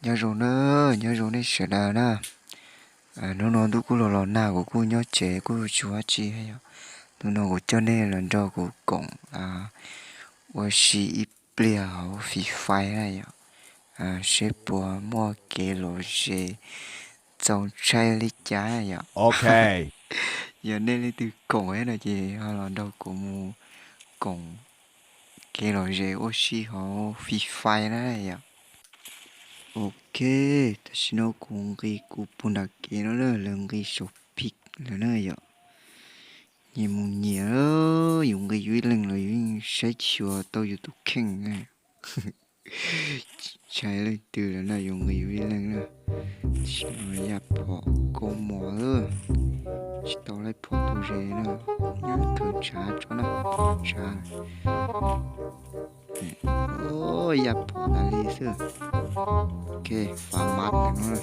Nyob zoo na, nyob zoo nej sawv daws na. Hnub no ntuj kuj los los nag, kuv kuj nyob tsev kuj tsis ua dab tsi yom. Hnub no kuv coj nej los nrog kuv koom ua si ib pliag hauv Free Fire na yom, seb puas muaj kev lom zem txaus ntshai li cas yom. Yog nej leej twg koom no ces ho los nrog kuv mus koom kev lom zem ua si hauv Free Fire na yom. Ok, tam sim no kuv nqis kuv puag nram kev no na, lawv nqis saum pik lawm na yom. Nyias mus nyias, yus nqis yus ib leeg los yus yeej saib tsis xyuas tau yus tus kheej na. Ntshai leej twg lawm na, yus nqis yus ib leeg na. Tam sim no yaj phom kua muag, tsis tau laib phom tu ze na. Nyob khaws ntshav tso na, ntshav. Yaj phom tas li xwb. Ok, fav mab ntawm no.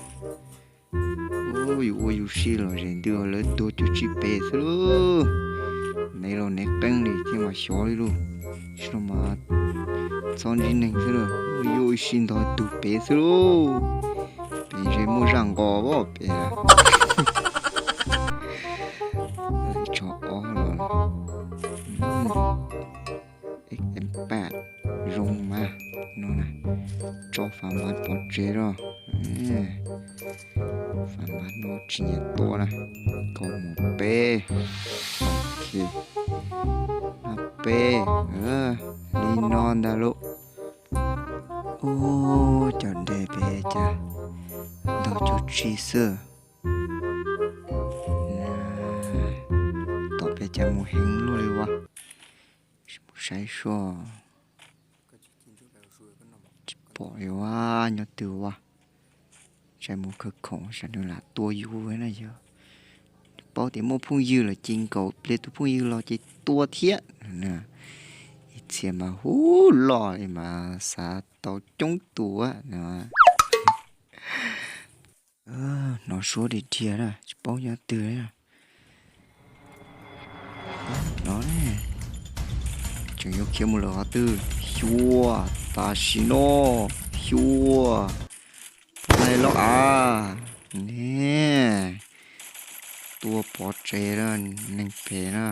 Yus ua yus si lom zem ntws lawv tuag cuag tsis pem xwb lauj. Nev los nev qeeb li thiaj mas xyov li lauj. Tsis no mas txhob ntsib neeg xwb lauj, yuav ua ib si ntog tug pem xwb lauj. Pem ze muaj zaj nqos pem. Tsho ob los. Pam zoo mas no na, tso fav mab pov tseg los. Fav mab no tsis nyiam tua na. Kaum mus peb. Ok, peb, li no ntag lauj. Ub, cov dej pem cas ntog cuag tsis xwb. Tom pem cas mus heev luaj li ua. Mus saib sua. Tsis pom li ua, nyob twg ua. Saib mus khawb khoom sab nws lam tua yus na yog. Paub tias muaj phooj ywg lawm ces nkaum pliag tus phooj ywg los ces tua thiab. Ib txhia mas hub loj li mas xav tau coob tus no. Hnov suab dhia dhia na, tsis paub nyob twg li. No ne, tseem yuav khiav mus lawm qhov twg? Xyuas, tam sim no, xyuas. Laij loj av, ne, tua pov tseg lawm, neeg phem na.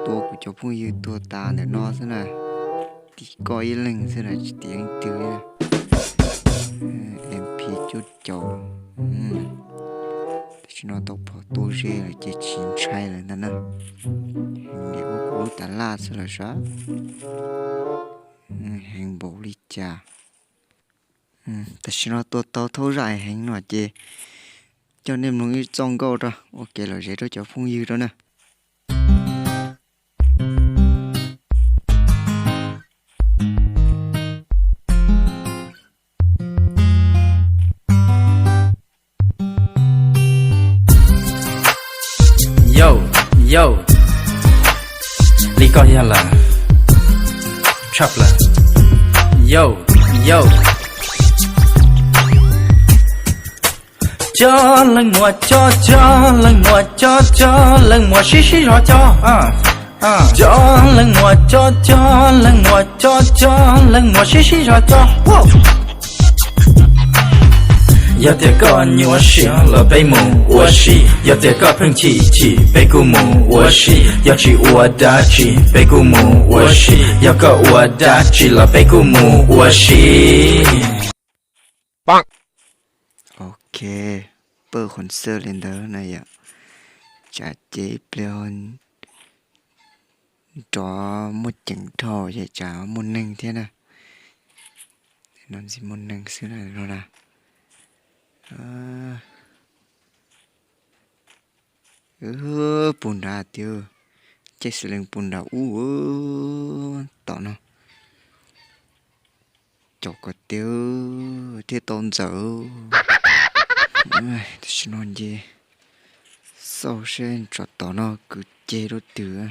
Tua kuv cov phooj ywg tuag tas ntawm no xwb na. Tim koj ib leeg xwb na, tsis tim leej twg li. M P cuaj caum. Tam sim no tau phom tua ze lawm ces tsis ntshai lawm ntag na. Heev li ua kuv lub tas laj xwb lawm sav. Heev npaum li cas. Tam sim no tua tau thaub zaj heev no ces coj nej mloog ib txoj nkauj rau ua kev lom zem rau cov phooj ywg rau na. Yauj, yauj, li koj yog lawm, tshaj plaws. Yauj, yauj. Cov leej muas, cov, cov leej muas, cov, cov leej muas sib sib zog cov. Cov leej muas, cov, cov leej muas, cov, cov leej muas sib sib zog cov. Yog tias koj nyuaj siab los peb mus ua si, yog tias koj pheej chim chim peb kuj mus ua si, yog tsis ua dab tsi peb kuj mus ua si, yog koj ua dab tsi los peb kuj mus ua si. Ok, pawj qhov xwb li ntawd na yom. Tsam ces ib pliag nrov muaj ceem dhau ces tsam muaj neeg thiab na. No ntxim muaj neeg xwb na no na. Puag nrad tiag, caij xis lees puag nrad ub tom no. Caum kom tiag thiaj tau ntxawm. Tam sim no nce xauj seb tsov tom no kwv ceg rau twg.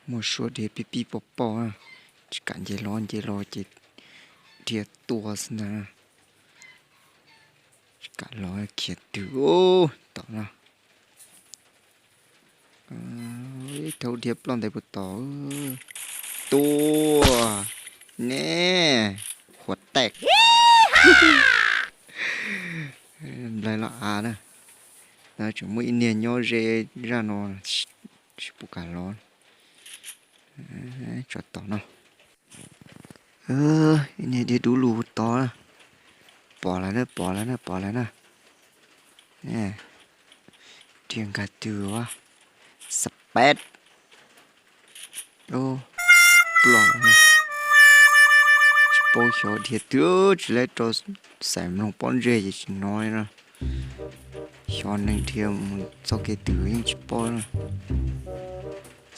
Muaj suab dhia pij pij poj poj, tsis kam nce los, nce los ces dhia tua xwb ntag. Tsis kam los khiav twg tom no. Ib thaub dhia ploj ntais puag tom. Tua. Ne, huam taij. Nplaig los av na. Tseem muaj ib niag nyob ze zaj no tsis pum kam los. Tsov tom no. Ib niag dhia dub lug tod. Pom lawm na, pom lawm na, pom lawm na. Dhia nkag twg a? Xab peb. Ploj. Tsis paub xyov dhia twg, tsis laib rau xaim mloog pob ntseg ces tsis hnov no. Xyov neeg dhia mus txoj kev twg yeej tsis paub na.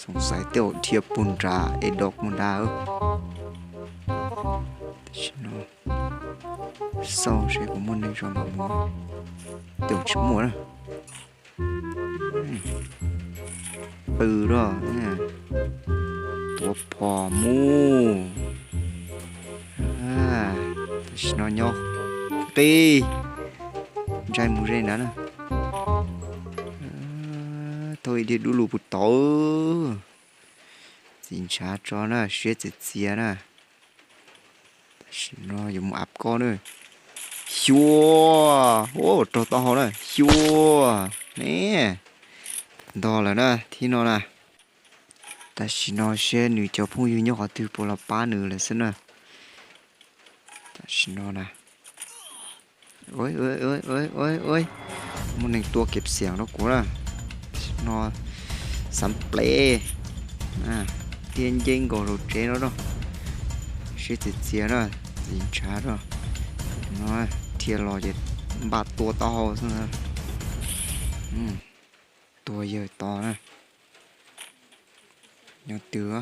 Xoom xaiv tej zaum dhia puag nrad es dov puag nrad. Tam sim no xauj seb puas muaj neeg tso mam mus. Tej zaum tsis muaj na. Pw rau, tuav phom mus. Tam sim no nyob qis, ntshai mus ze nrad na. Thauj ib dhia dub lug puag tod. Txiv ntshav tso na, siab txias txias na. Tam sim no yuav mus av koj na. Xyuas, raug taub hau na, xyuas ne. Ntog lawm na, thib no na. Tam sim no seb nws cov phooj ywg nyob qhov twg puas los pab nws lawm xwb na. Tam sim no na. Muaj neeg tua kev xiam rau kuv na. No xav plev, tiaj nceb nkaus hauv tsev no na. Siab txias txias na, txiv ntshav na. No dhia los ces npaj tua taub hau xwb na. Tua yawg tod na. Nyob twg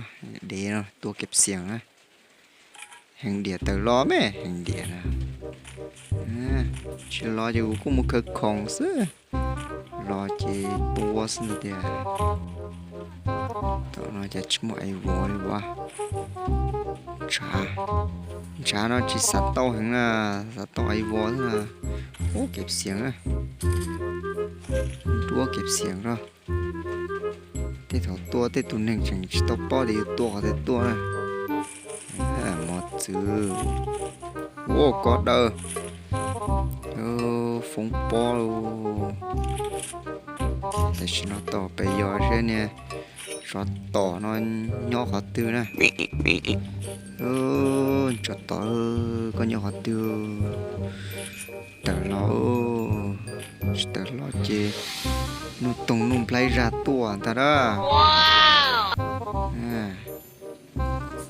dev no tua kev xiam na. Heev diam tawm los me, heev diam na. Tsis los ces kuv kuj mus khawv khoom xwb. Los ces tua xwb tiag. Tom no cas tsis muaj ais vov li as. Ntshav, ntshav no tsis xav tau heev na, xav tau ais vov xwb na. Ub, kev xiam na. Nruab kev xiam no. Tej thaum tua tej tus neeg tseem tsis tau paub tias yuav tua qhov twg tuaj na. Mos txwv. Ua kob dawb. Foob pob lauj. Tam sim no tau pes yos seb niag tsov tom no nyob qhov twg na. Tsov tom, koj nyob qhov twg? Tawm los, tsis tawm los ces nuj toog nuj nplaib zaj tuaj ntag na.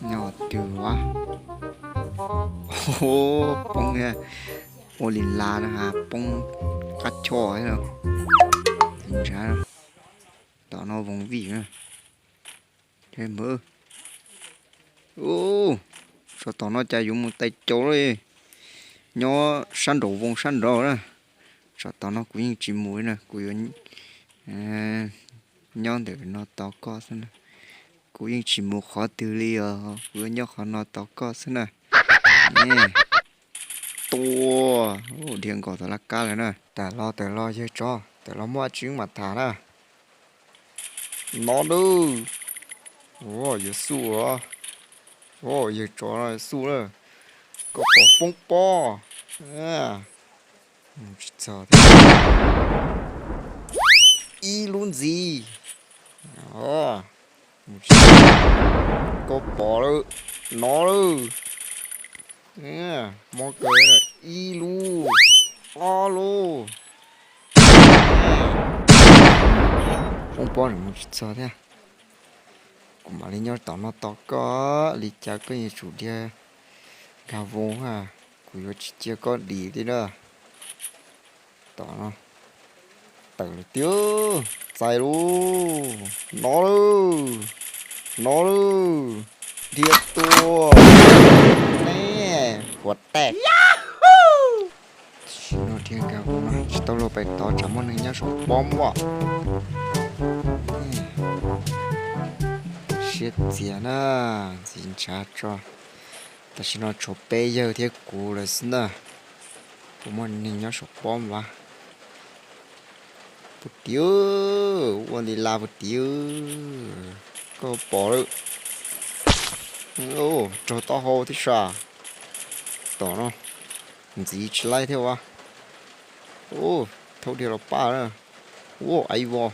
Nyob qhov twg a? Poob, ua li las na, poob qab choj. Ntshav, tom no voos vij na. Tsov tom no cas yuav mus tais caus li. Nyob sab nraum voos sab nraud na. Tsov tom no kuv yeej tsis mus li na, kuv yuav nyob ntawm no tos koj xwb na. Kuv yeej tsis mus qhov twg li os, kuv yuav nyob qhov no tos koj xwb na. Tua, dhia nkaus tom laj kab lawm na. Tawm los, tawm los yawg tsov, tawm los muaj dab tsi wb mam tham na. No nawb. Yuav xub os. Yawg tsov xub na. Koj pom foob pob. Mus tsis txog thiab. Ib lub ntxiv. Koj pom lawm. No lawm. Mob kawg, ib lub, ob lub. Foob pob tseem mus tsis txog thiab. Kuv mam li nyob tom no tos koj, li cas koj yeej tsum dhia nkag voos na, kuv yuav tsis cia koj dim li na. Tom no tawm lawm tiag, txais lauj, no lawm, no lawm, dhia tuaj, ne, huam taij. Tam sim no dhia nkag voos no tsis tau luag pem tod, tsam muaj neeg nyob saum pob muaj. Siab txias na, ntxim ntshav tso. Tam sim no tshuav peb yawg thiab kuv lawm xwb na. Puas muaj neeg nyob saum pob mas? Puag tid, ua li las puag tid, koj pom lawm. Raug taub hau thiab sas. Tom no ntxiv tsis laib thiab ua. Thaub dhia los paj na. Ua aiv vos.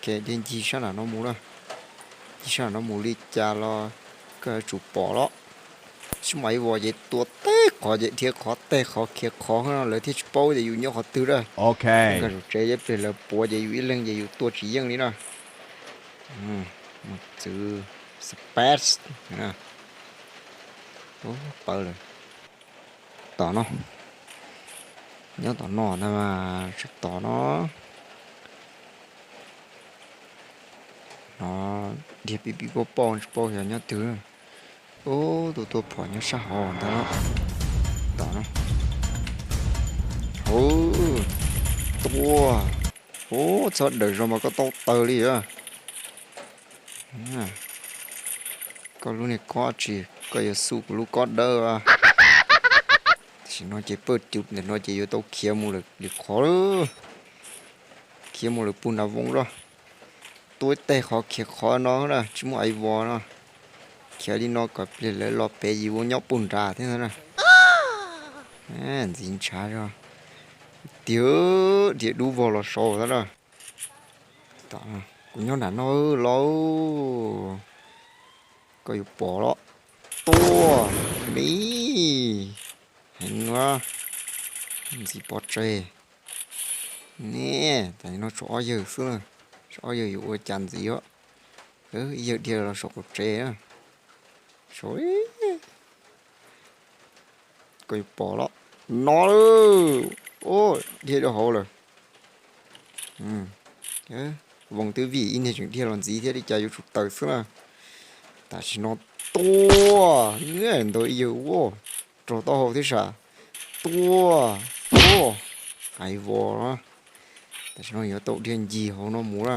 Dhia ncig sab nram no mus na. Ncig sab nram no mus li cas los koj yuav tsum pom los. Tsis muaj aiv vos ces tua teg qhov ces dhia qhov teg qhov khiav qhov no lawv thiaj tsis paub tias yus nyob qhov twg na. Nkag saum tsev ces pliag lawv puav ces yus ib leeg ces yus tua tsis yeej li na. Mus txwv space. Pawv lawm. Tom no. Nyob tom no ntag mas tsis tom no. No dhia pib pib pauj pauj tsis paub xyov nyob twg. Ub, tus tua phom nyob sab hauv ntag. Tom no. Ub, tua. Ub, txhob daws zog mas koj tau taw li a. Koj lub niag kob tsis, koj yuav xu kuv lub kob dawb. Tam sim no ces pawj cub ntawm no ces yuav tau khiav mus lwm qhov lawm. Khiav mus lwm pug nram voos lawm. Tua ib teg qhov khiav qhov no na, tsis muaj aiv vos no. Khiav li no kom pliag lawv los pem yus ua nyob pug nrad thiab na. Ntxiv ntshav zog. Tiag, dhia dub vog los saud thiab na. Kuv nyob nram no los. Koj yuav pom los. Tua. Ni. Heev na. Ntxiv pov tseg. Ne, tam sim no tshuav ob yawg xwb na. Tshuav ob yawg yuav ua cas ntxiv os. Ib yawg dhia los saum qaum tsev na. Saum. Koj yuav pom los. No lawm. Dhia rau hauv lawm. Voos twb vij ib niag tseem dhia los ntxiv thiab li cas yuav tsum tawm xwb na. Tam sim no tua. Ntau ib yawg ua raug taub hau thiab sas. Tua. Tua. Aiv vos. Tam sim no yuav tau dhia ncig hauv no mus na.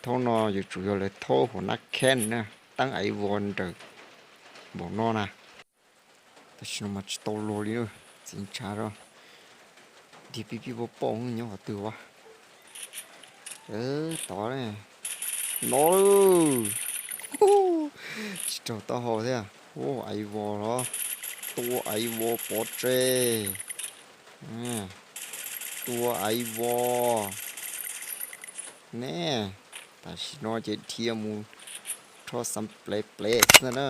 Thaub no yuav tsum yog lawv thaub hauv nab kheeb na, teeb aiv vos nrawm npaum no na. Tam sim no mas tsis tau luag li, txiv ntshav zog. Dhia pib pib pauj pauj nyob qhov twg ua. Tod no. Tsis raug taub hau thiab. Ua aiv vos los. Tua aiv vos pov tseg. Tua aiv vos. Ne, tam sim no ces dhia mus rho xeev plev plev xwb na.